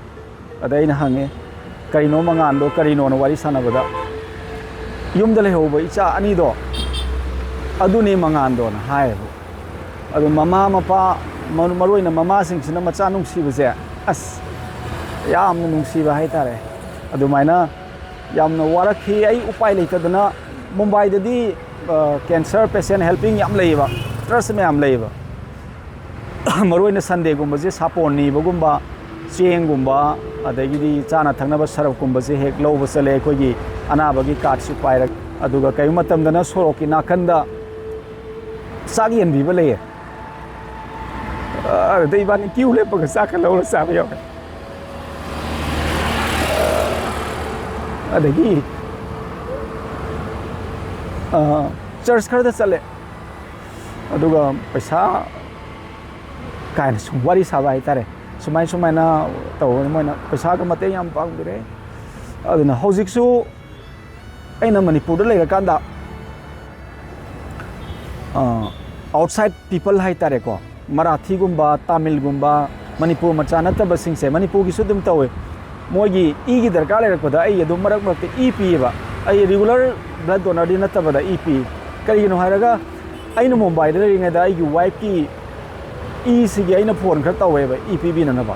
ꯑꯗ ꯑꯩꯅ ꯍꯪꯉꯦ, "ꯀꯔꯤꯅꯣ ꯃꯉꯥꯜꯗꯣ ꯀꯔꯤꯅꯣꯅ?" ꯋꯥꯔꯤ ꯁꯥꯟꯅꯕꯗ, "ꯌꯨꯝꯗ ꯂꯩꯍꯧꯕ ꯏꯆꯥ ꯑꯅꯤꯗꯣ, ꯑꯗꯨꯅꯤ ꯃꯉꯥꯜꯗꯣꯅ" ꯍꯥꯏꯌꯦꯕ꯫ ꯑꯗꯨ ꯃꯃꯥ ꯃꯄꯥ, ꯃꯔꯨ ꯑꯣꯏꯅ ꯃꯃꯥꯁꯤꯡꯁꯤꯅ ꯃꯆꯥ ꯅꯨꯡꯁꯤꯕꯁꯦ, ꯑꯁ, ꯌꯥꯝꯅ ꯅꯨꯡꯁꯤꯕ ꯍꯥꯏꯇꯥꯔꯦ꯫ ꯑꯗꯨꯃꯥꯏꯅ ꯌꯥꯝꯅ ꯋꯥꯔꯛꯈꯤ꯫ ꯑꯩ ꯎꯄꯥꯏ ꯂꯩꯇꯗꯅ, ꯃꯨꯝꯕꯥꯏꯗꯗꯤ ꯀꯦꯟꯁꯔ ꯄꯦꯁꯦꯟ ꯍꯦꯜꯄꯤꯡ ꯌꯥꯝ ꯂꯩꯌꯦꯕ, ꯇ꯭ꯔꯁ ꯃꯌꯥꯝ ꯂꯩꯌꯦꯕ꯫ ꯃꯔꯨ ꯑꯣꯏꯅ ꯁꯟꯗꯦꯒꯨꯝꯕꯁꯦ ꯁꯥꯄꯣꯟ ꯅꯤꯕꯒꯨꯝꯕ, ꯆꯦꯡꯒꯨꯝꯕ, ꯑꯗꯒꯤꯗꯤ ꯆꯥꯅ ꯊꯛꯅꯕ ꯁꯔꯞꯀꯨꯝꯕꯁꯦ ꯍꯦꯛ ꯂꯧꯕ ꯆꯠꯂꯦ꯫ ꯑꯩꯈꯣꯏꯒꯤ ꯑꯅꯥꯕꯒꯤ ꯀꯥꯔꯠꯁꯨ ꯄꯥꯏꯔꯒ, ꯑꯗꯨꯒ ꯀꯔꯤꯒꯨꯝꯕ ꯃꯇꯝꯗꯅ ꯁꯣꯔꯣꯛꯀꯤ ꯅꯥꯀꯟꯗ ꯆꯥꯛ ꯌꯦꯟꯕꯤꯕ ꯂꯩꯌꯦ꯫ ꯑꯗꯨꯗ ꯏꯕꯥꯅꯤ ꯀ꯭ꯌꯨ ꯂꯦꯞꯄꯒ ꯆꯥꯛꯀ ꯂꯧꯔ ꯆꯥꯕ ꯌꯥꯎꯋꯦ꯫ ꯑꯗꯒꯤ ꯆꯔꯆ ꯈꯔꯗ ꯆꯠꯂꯦ꯫ ꯑꯗꯨꯒ ꯄꯩꯁꯥ ꯀꯥꯏꯅ ꯁꯨꯝ ꯋꯥꯔꯤ ꯁꯥꯕ ꯍꯥꯏꯇꯥꯔꯦ꯫ ꯁꯨꯃꯥꯏ ꯁꯨꯃꯥꯏꯅ ꯇꯧꯕꯅꯤ, ꯃꯣꯏꯅ ꯄꯩꯁꯥꯒ ꯃꯇꯦꯡ ꯌꯥꯝ ꯄꯥꯡꯕꯤꯔꯦ꯫ ꯑꯗꯨꯅ ꯍꯧꯖꯤꯛꯁꯨ ꯑꯩꯅ ꯃꯅꯤꯄꯨꯔꯗ ꯂꯩꯔꯀꯥꯟꯗ, ꯑ, ꯑꯥꯎꯠꯁꯥꯏꯠ ꯄꯤꯄꯜ ꯍꯥꯏꯇꯥꯔꯦꯀꯣ, ꯃꯔꯥꯊꯤꯒꯨꯝꯕ, ꯇꯥꯃꯤꯜꯒꯨꯝꯕ, ꯃꯅꯤꯄꯨꯔ ꯃꯆꯥ ꯅꯠꯇꯕꯁꯤꯡꯁꯦ, ꯃꯅꯤꯄꯨꯔꯒꯤꯁꯨ ꯑꯗꯨꯝ ꯇꯧꯋꯦ꯫ ꯃꯣꯏꯒꯤ ꯏꯒꯤ ꯗꯔꯀꯥꯔ ꯂꯩꯔꯛꯄꯗ ꯑꯩ ꯑꯗꯨꯝ ꯃꯔꯛ ꯃꯔꯛꯇ ꯏ ꯄꯤꯌꯦꯕ꯫ ꯑꯩ ꯔꯤꯒꯨꯂꯔ ꯕ꯭ꯂꯗ ꯗꯣꯅꯔꯗꯤ ꯅꯠꯇꯕꯗ ꯏ ꯄꯤ꯫ ꯀꯔꯤꯒꯤꯅꯣ ꯍꯥꯏꯔꯒ, ꯑꯩꯅ ꯃꯨꯝꯕꯥꯏꯗ ꯂꯩꯔꯤꯉꯩꯗ ꯑꯩꯒꯤ ꯋꯥꯏꯐꯀꯤ ꯏꯁꯤꯒꯤ ꯑꯩꯅ ꯐꯣꯟ ꯈꯔ ꯇꯧꯋꯦꯕ ꯏ ꯄꯤꯕꯤꯅꯅꯕ꯫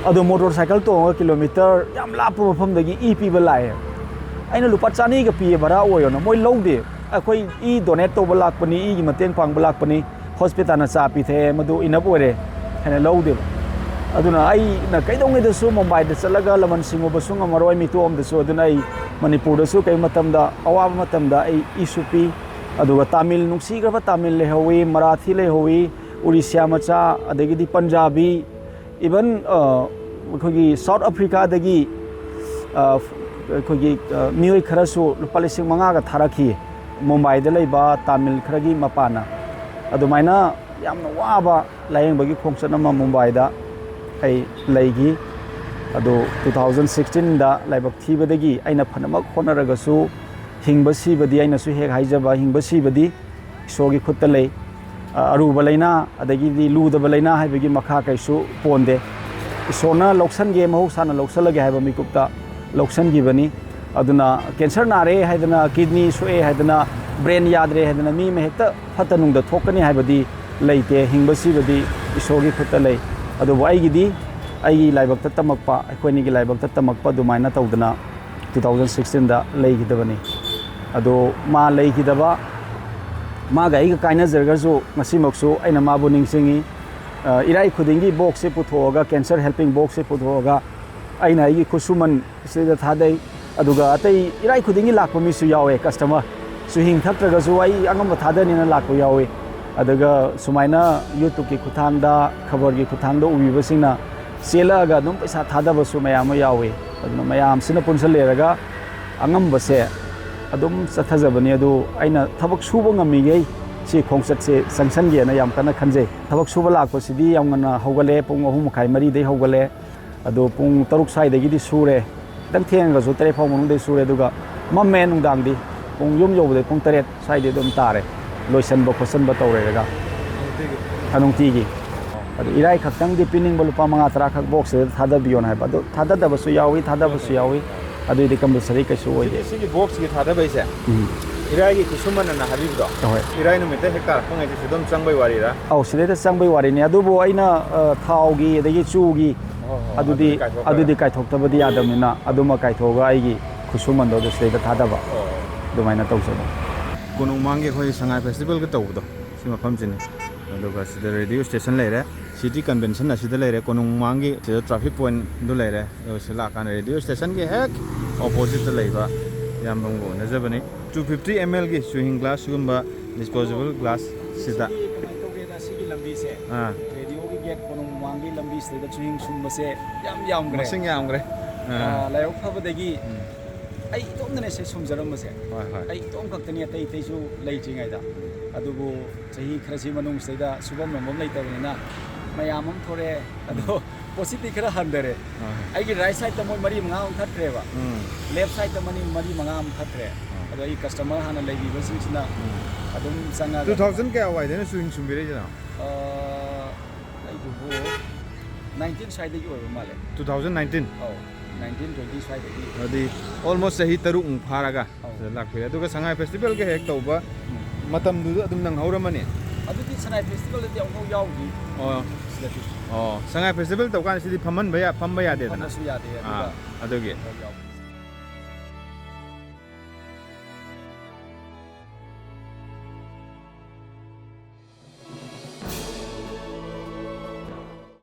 ꯑꯗꯣ ꯃꯣꯇꯣꯔ ꯁꯥꯏꯀꯜ ꯇꯣꯡꯉꯒ ꯀꯤꯂꯣꯃꯤꯇꯔ ꯌꯥꯝ ꯂꯥꯞꯄ ꯃꯐꯝꯗꯒꯤ ꯏ ꯄꯤꯕ ꯂꯥꯛꯑꯦ꯫ ꯑꯩꯅ "ꯂꯨꯄꯥ ꯆꯅꯤꯒ ꯄꯤꯌꯦ, ꯚꯔꯥ ꯑꯣꯏꯌꯣꯅ", ꯃꯣꯏ ꯂꯧꯗꯦ꯫ "ꯑꯩꯈꯣꯏ ꯏ ꯗꯣꯅꯦꯠ ꯇꯧꯕ ꯂꯥꯛꯄꯅꯤ, ꯏꯒꯤ ꯃꯇꯦꯡ ꯄꯥꯡꯕ ꯂꯥꯛꯄꯅꯤ, ꯍꯣꯁꯄꯤꯇꯥꯜꯅ ꯆꯥ ꯄꯤꯊꯛꯑꯦ, ꯃꯗꯨ ꯏꯅꯞ ꯑꯣꯏꯔꯦ" ꯍꯥꯏꯅ ꯂꯧꯗꯦꯕ꯫ ꯑꯗꯨꯅ ꯑꯩꯅ ꯀꯩꯗꯧꯉꯩꯗꯁꯨ ꯃꯨꯝꯕꯥꯏꯗ ꯆꯠꯂꯒ ꯂꯃꯟ ꯁꯤꯡꯉꯨꯕꯁꯨ ꯉꯝꯃꯔꯣꯏ ꯃꯤꯇꯣꯝꯗꯁꯨ꯫ ꯑꯗꯨꯅ ꯑꯩ ꯃꯅꯤꯄꯨꯔꯗꯁꯨ ꯀꯩ ꯃꯇꯝꯗ, ꯑꯋꯥꯕ ꯃꯇꯝꯗ ꯑꯩ ꯏꯁꯨ ꯄꯤ꯫ ꯑꯗꯨꯒ ꯇꯥꯃꯤꯜ, ꯅꯨꯡꯁꯤꯈ꯭ꯔꯕ ꯇꯥꯃꯤꯜ ꯂꯩꯍꯧꯋꯤ, ꯃꯔꯥꯊꯤ ꯂꯩꯍꯧꯋꯤ, ꯎꯔꯤꯁ꯭ꯌꯥ ꯃꯆꯥ, ꯑꯗꯒꯤꯗꯤ ꯄꯟꯖꯥꯕꯤ, even ꯑꯩꯈꯣꯏꯒꯤ ꯁꯥꯎꯠ ꯑꯐ꯭ꯔꯤꯀꯥꯗꯒꯤ ꯑꯩꯈꯣꯏꯒꯤ ꯃꯤꯑꯣꯏ ꯈꯔꯁꯨ ꯂꯨꯄꯥ ꯂꯤꯁꯤꯡ ꯃꯉꯥꯒ ꯊꯥꯔꯛꯈꯤ, ꯃꯨꯝꯕꯥꯏꯗ ꯂꯩꯕ ꯇꯥꯃꯤꯜ ꯈꯔꯒꯤ ꯃꯄꯥꯟꯅ꯫ ꯑꯗꯨꯃꯥꯏꯅ ꯌꯥꯝꯅ ꯋꯥꯕ ꯂꯥꯏꯌꯦꯡꯕꯒꯤ ꯈꯣꯡꯆꯠ ꯑꯃ ꯃꯨꯝꯕꯥꯏꯗ ꯑꯩ ꯂꯩꯈꯤ꯫ ꯑꯗꯨ ꯇꯨ ꯊꯥꯎꯖꯟ ꯁꯤꯛꯁꯇꯤꯟꯗ ꯂꯥꯏꯕꯛ ꯊꯤꯕꯗꯒꯤ ꯑꯩꯅ ꯐꯅꯃꯛ ꯍꯣꯠꯅꯔꯒꯁꯨ, ꯍꯤꯡꯕ ꯁꯤꯕꯗꯤ, ꯑꯩꯅꯁꯨ ꯍꯦꯛ ꯍꯥꯏꯖꯕ, ꯍꯤꯡꯕ ꯁꯤꯕꯗꯤ ꯏꯁꯣꯔꯒꯤ ꯈꯨꯠꯇ ꯂꯩ꯫ ꯑ, ꯑꯔꯨꯕ ꯂꯥꯏꯅꯥ ꯑꯗꯒꯤꯗꯤ ꯂꯨꯗꯕ ꯂꯥꯏꯅꯥ ꯍꯥꯏꯕꯒꯤ ꯃꯈꯥ ꯀꯩꯁꯨ ꯄꯣꯟꯗꯦ꯫ ꯏꯁꯣꯔꯅ ꯂꯧꯁꯟꯒꯦ, ꯃꯍꯧꯁꯥꯅ ꯂꯧꯁꯜꯂꯒꯦ ꯍꯥꯏꯕ ꯃꯤꯀꯨꯞꯇ ꯂꯧꯁꯟꯈꯤꯕꯅꯤ꯫ ꯑꯗꯨꯅ ꯀꯦꯟꯁꯔ ꯅꯥꯔꯦ ꯍꯥꯏꯗꯅ, ꯀꯤꯗꯅꯤ ꯁꯣꯛꯑꯦ ꯍꯥꯏꯗꯅ, ꯕ꯭ꯔꯦꯟ ꯌꯥꯗ꯭ꯔꯦ ꯍꯥꯏꯗꯅ ꯃꯤ ꯑꯃ ꯍꯦꯛꯇ ꯐꯠꯇ ꯅꯨꯡꯗ ꯊꯣꯛꯀꯅꯤ ꯍꯥꯏꯕꯗꯤ ꯂꯩꯇꯦ꯫ ꯍꯤꯡꯕ ꯁꯤꯕꯗꯤ ꯏꯁꯣꯔꯒꯤ ꯈꯨꯠꯇ ꯂꯩ꯫ ꯑꯗꯨꯕꯨ ꯑꯩꯒꯤꯗꯤ ꯑꯩꯒꯤ ꯂꯥꯏꯕꯛꯇ ꯇꯝꯃꯛꯄ, ꯑꯩꯈꯣꯏ ꯑꯅꯤꯒꯤ ꯂꯥꯏꯕꯛꯇ ꯇꯝꯃꯛꯄ ꯑꯗꯨꯃꯥꯏꯅ ꯇꯧꯗꯅ ꯇꯨ ꯊꯥꯎꯖꯟ ꯁꯤꯛꯁꯇꯤꯟꯗ ꯂꯩꯈꯤꯗꯕꯅꯤ꯫ ꯑꯗꯣ ꯃꯥ ꯂꯩꯈꯤꯗꯕ, ꯃꯥꯒ ꯑꯩꯒ ꯀꯥꯏꯅꯖꯔꯒꯁꯨ ꯉꯁꯤꯃꯛꯁꯨ ꯑꯩꯅ ꯃꯥꯕꯨ ꯅꯤꯡꯁꯤꯡꯉꯤ꯫ ꯑ, ꯏꯔꯥꯏ ꯈꯨꯗꯤꯡꯒꯤ ꯕꯣꯛꯁꯁꯦ ꯄꯨꯊꯣꯛꯑꯒ, ꯀꯦꯟꯁꯔ ꯍꯦꯜꯄꯤꯡ ꯕꯣꯛꯁꯁꯦ ꯄꯨꯊꯣꯛꯑꯒ ꯑꯩꯅ ꯑꯩꯒꯤ ꯈꯨꯠꯁꯨꯃꯟ ꯁꯤꯗ ꯊꯥꯗꯩ꯫ ꯑꯗꯨꯒ ꯑꯇꯩ ꯏꯔꯥꯏ ꯈꯨꯗꯤꯡꯒꯤ ꯂꯥꯛꯄ ꯃꯤꯁꯨ ꯌꯥꯎꯋꯦ, ꯀꯁꯇꯃꯔ꯫ ꯆꯨꯍꯤꯡ ꯊꯛꯇ꯭ꯔꯒꯁꯨ ꯑꯩ ꯑꯉꯝꯕ ꯊꯥꯗꯅꯤꯅ ꯂꯥꯛꯄ ꯌꯥꯎꯋꯤ꯫ ꯑꯗꯨꯒ ꯁꯨꯃꯥꯏꯅ YouTubeꯀꯤ ꯈꯨꯠꯊꯥꯡꯗ, ꯈꯕꯔꯒꯤ ꯈꯨꯠꯊꯥꯡꯗ ꯎꯕꯤꯕꯁꯤꯡꯅ ꯆꯦꯜꯂꯛꯑꯒ ꯑꯗꯨꯝ ꯄꯩꯁꯥ ꯊꯥꯗꯕꯁꯨ ꯃꯌꯥꯝ ꯑꯃ ꯌꯥꯎꯋꯤ꯫ ꯑꯗꯨꯅ ꯃꯌꯥꯝꯁꯤꯅ ꯄꯨꯟꯁꯤꯜꯂꯦꯔꯒ ꯑꯉꯝꯕꯁꯦ ꯑꯗꯨꯝ ꯆꯠꯊꯖꯕꯅꯤ꯫ ꯑꯗꯨ ꯑꯩꯅ ꯊꯕꯛ ꯁꯨꯕ ꯉꯝꯃꯤꯈꯩ ꯁꯤ ꯈꯣꯡꯆꯠꯁꯦ ꯆꯪꯁꯟꯒꯦꯅ ꯌꯥꯝ ꯀꯟꯅ ꯈꯟꯖꯩ꯫ ꯊꯕꯛ ꯁꯨꯕ ꯂꯥꯛꯄꯁꯤꯗꯤ ꯌꯥꯝ ꯉꯟꯅ ꯍꯧꯒꯠꯂꯦ, ꯄꯨꯡ ꯑꯍꯨꯝ ꯃꯈꯥꯏ, ꯃꯔꯤꯗꯩ ꯍꯧꯒꯠꯂꯦ꯫ ꯑꯗꯣ ꯄꯨꯡ ꯇꯔꯨꯛ ꯁ꯭ꯋꯥꯏꯗꯒꯤꯗꯤ ꯁꯨꯔꯦ꯫ ꯈꯤꯇꯪ ꯊꯦꯡꯉꯒꯁꯨ ꯇꯔꯦꯠ ꯐꯥꯎ ꯃꯅꯨꯡꯗꯩ ꯁꯨꯔꯦ꯫ ꯑꯗꯨꯒ ꯃꯝꯃꯦ ꯅꯨꯡꯗꯥꯡꯗꯤ꯫ ꯄꯨꯡ ꯌꯨꯝ ꯌꯧꯕꯗ ꯄꯨꯡ ꯇꯔꯦꯠ ꯁ꯭ꯋꯥꯏꯗꯤ ꯑꯗꯨꯝ ꯇꯥꯔꯦ, ꯂꯣꯏꯁꯟꯕ ꯈꯣꯠꯆꯟꯕ ꯇꯧꯔꯦꯔꯒ꯫ ꯅꯨꯡꯇꯤꯒꯤ? ꯑ, ꯅꯨꯡꯇꯤꯒꯤ꯫ ꯑꯗꯨ ꯏꯔꯥꯏ ꯈꯛꯇꯪꯗꯤ ꯄꯤꯅꯤꯡꯕ ꯂꯨꯄꯥ ꯃꯉꯥ ꯇꯔꯥ ꯈꯛ ꯕꯣꯛꯁꯁꯤꯗ ꯊꯥꯗꯕꯤꯌꯣꯅ ꯍꯥꯏꯕ꯫ ꯑꯗꯨ ꯊꯥꯗꯗꯕꯁꯨ ꯌꯥꯎꯏ, ꯊꯥꯗꯕꯁꯨ ꯌꯥꯎꯏ꯫ ꯑꯗꯨꯏꯗꯤ ꯀꯝꯄꯜꯁꯔꯤ ꯀꯩꯁꯨ ꯑꯣꯏꯗꯦ꯫ ꯁꯤꯒꯤ, ꯁꯤꯒꯤ ꯕꯣꯛꯁꯀꯤ ꯊꯥꯗꯕꯩꯁꯦ, ꯎꯝ꯫ ꯏꯔꯥꯏꯒꯤ ꯈꯨꯠꯁꯨꯃꯟ ꯑꯅ ꯍꯥꯏꯕꯤꯕꯗꯣ, ꯍꯣꯏ꯫ ꯏꯔꯥꯏ ꯅꯨꯃꯤꯠꯇ ꯍꯦꯛ ꯇꯥꯔꯛꯄꯉꯩꯁꯦ ꯁꯤꯗ ꯑꯗꯨꯝ ꯆꯪꯕꯩ ꯋꯥꯔꯤꯔꯥ? ꯑꯧ, ꯁꯤꯗꯩꯗ ꯆꯪꯕꯩ ꯋꯥꯔꯤꯅꯤ꯫ ꯑꯗꯨꯕꯨ ꯑꯩꯅ, ꯑ, ꯊꯥꯎꯒꯤ ꯑꯗꯒꯤ ꯆꯨꯒꯤ ꯍꯣꯏ, ꯍꯣꯏ, ꯑꯗꯨꯗꯤ, ꯑꯗꯨꯗꯤ ꯀꯥꯏꯊꯣꯛꯈ꯭ꯔꯦ꯫ ꯑꯗꯨꯗꯤ ꯀꯥꯏꯊꯣꯛꯇꯕꯗꯤ ꯌꯥꯗꯕꯅꯤꯅ, ꯑꯗꯨꯃ ꯀꯥꯏꯊꯣꯛꯑꯒ ꯑꯩꯒꯤ ꯈꯨꯠꯁꯨꯃꯟꯗꯣ ꯑꯗꯨ ꯁꯤꯗꯩꯗ ꯊꯥꯗꯕ꯫ ꯑꯣ꯫ ꯑꯗꯨꯃꯥꯏꯅ ꯇꯧꯖꯕ꯫ ꯀꯣꯅꯨꯡ ꯃꯥꯡꯒꯤ ꯑꯩꯈꯣꯏ ꯁꯉꯥꯏ ꯐꯦꯁꯇꯤꯚꯦꯜꯒ ꯇꯧꯕꯗꯣ, ꯁꯤ ꯃꯐꯝꯁꯤꯅꯤ꯫ ꯑꯗꯨꯒ ꯁꯤꯗ ꯔꯦꯗꯤꯑꯣ ꯁ꯭ꯇꯦꯁꯟ ꯂꯩꯔꯦ꯫ ꯁꯤꯇꯤ ꯀꯟꯚꯦꯟꯁꯟ ꯑꯁꯤꯗ ꯂꯩꯔꯦ, ꯀꯣꯅꯨꯡ ꯃꯃꯥꯡꯒꯤ ꯁꯤꯗ ꯇ꯭ꯔꯥꯐꯤꯛ ꯄꯣꯏꯟꯗꯨ ꯂꯩꯔꯦ꯫ ꯑꯗꯨꯒ ꯁꯤ ꯂꯥꯛꯀꯥꯟꯗ ꯔꯦꯗꯤꯑꯣ ꯁ꯭ꯇꯦꯁꯟꯒꯤ ꯍꯦꯛ ꯑꯣꯄꯣꯖꯤꯠꯇ ꯂꯩꯕ ꯏꯌꯥꯝꯕ ꯑꯃꯒ ꯎꯅꯖꯕꯅꯤ꯫ Two fifty ml ꯒꯤ ꯆꯨꯍꯤꯡ ꯒ꯭ꯂꯥꯁ, ꯁꯤꯒꯨꯝꯕ ꯗꯤꯁꯄꯣꯖꯦꯕꯜ ꯒ꯭ꯂꯥꯁ ꯁꯤꯗ꯫ ꯁꯤꯗꯤ ꯀꯃꯥꯏꯅ ꯇꯧꯒꯦꯗ, ꯁꯤꯒꯤ ꯂꯝꯕꯤꯁꯦ, ꯑꯥ꯫ ꯔꯦꯗꯤꯑꯣꯒꯤ ꯒꯦꯠ ꯀꯣꯅꯨꯡ ꯃꯃꯥꯡꯒꯤ ꯂꯝꯕꯤꯁꯤꯗꯩꯗ ꯆꯨꯍꯤꯡ ꯁꯨꯝꯕꯁꯦ ꯌꯥꯝ ꯌꯥꯝꯈ꯭ꯔꯦ꯫ ꯃꯁꯤꯡ ꯌꯥꯝꯈ꯭ꯔꯦ꯫ ꯑꯥ꯫ ꯑꯥ, ꯂꯥꯏꯕꯛ ꯐꯕꯗꯒꯤ ꯎꯝ꯫ ꯑꯩ ꯏꯇꯣꯝꯗꯅꯦ ꯁꯦ ꯁꯨꯝꯖꯔꯝꯕꯁꯦ꯫ ꯍꯣꯏ, ꯍꯣꯏ꯫ ꯑꯩ ꯏꯇꯣꯝ ꯈꯛꯇꯅꯤ ꯑꯇꯩ ꯑꯇꯩꯁꯨ ꯂꯩꯇ꯭ꯔꯤꯉꯩꯗ꯫ ꯑꯗꯨꯕꯨ ꯆꯍꯤ ꯈꯔꯁꯤ ꯃꯅꯨꯡꯁꯤꯗꯩꯗ ꯁꯨꯐꯝ ꯅꯣꯝꯐꯝ ꯂꯩꯇꯕꯅꯤꯅ ꯃꯌꯥꯝ ꯑꯃ ꯊꯣꯔꯛꯑꯦ꯫ ꯑꯗꯣ ꯎꯝ꯫ ꯄꯣꯠꯁꯤꯠꯇꯤ ꯈꯔ ꯍꯟꯊꯔꯦ꯫ ꯑꯥ꯫ ꯑꯩꯒꯤ ꯔꯥꯏꯠ ꯁꯥꯏꯠꯇ ꯃꯣꯏ ꯃꯔꯤ ꯃꯉꯥ ꯑꯃ ꯊꯠꯈ꯭ꯔꯦꯕ꯫ ꯎꯝ꯫ ꯂꯦꯐ ꯁꯥꯏꯠꯇ ꯃꯅꯤ-, ꯃꯔꯤ ꯃꯉꯥ ꯑꯃ ꯊꯠꯈ꯭ꯔꯦ꯫ ꯑꯥ꯫ ꯑꯗꯣ ꯑꯩ ꯀꯁꯇꯃꯔ ꯍꯥꯟꯅ ꯂꯩꯕꯤꯕꯁꯤꯡꯁꯤꯅ ꯎꯝ꯫ ꯑꯗꯨꯝ ꯆꯪꯉꯒ Two thousand ꯀꯌꯥ ꯋꯥꯏꯗꯩꯅ ꯆꯨꯍꯤꯡ ꯁꯨꯝꯕꯤꯔꯛꯏꯁꯤꯅ? ꯑꯥ, ꯑꯩꯗꯨꯕꯨ nineteen ꯁ꯭ꯋꯥꯏꯗꯒꯤ ꯑꯣꯏꯕ ꯃꯥꯜꯂꯦ꯫ Two thousand nineteen? ꯑꯧ, nineteen twenty ꯁ꯭ꯋꯥꯏꯗꯒꯤ꯫ ꯑꯗꯨꯗꯤ almost ꯆꯍꯤ ꯇꯔꯨꯛꯃꯨꯛ ꯐꯥꯔꯒ ꯑꯧ꯫ ꯁꯤꯗ ꯂꯥꯛꯄꯤꯔꯦ꯫ ꯑꯗꯨꯒ ꯁꯉꯥꯏ ꯐꯦꯁꯇꯤꯚꯦꯜꯒ ꯍꯦꯛ ꯇꯧꯕ ꯎꯝ꯫ ꯃꯇꯝꯗꯨꯗ ꯑꯗꯨꯝ ꯅꯪꯍꯧꯔꯝꯃꯅꯤ? ꯑꯗꯨꯗꯤ ꯁꯉꯥꯏ ꯐꯦꯁꯇꯤꯚꯦꯜꯗꯗꯤ ꯑꯃꯨꯛꯐꯥꯎ ꯌꯥꯎꯗ꯭ꯔꯤ꯫ ꯑꯣ꯫ ꯁꯤꯗꯗꯤ꯫ ꯑꯣ, ꯁꯉꯥꯏ ꯐꯦꯁꯇꯤꯚꯦꯜ ꯇꯧꯀꯥꯟꯗ ꯁꯤꯗꯤ ꯐꯝꯍꯟꯕ ꯌꯥ-, ꯐꯝꯕ ꯌꯥꯗꯦꯗꯅ? ꯐꯝꯕꯁꯨ ꯌꯥꯗꯦ, ꯑꯗꯨꯒ ꯑꯥ, ꯑꯗꯨꯒꯤ꯫ ꯑꯃꯨꯛꯐꯥꯎ ꯌꯥꯎꯗ꯭ꯔꯤ꯫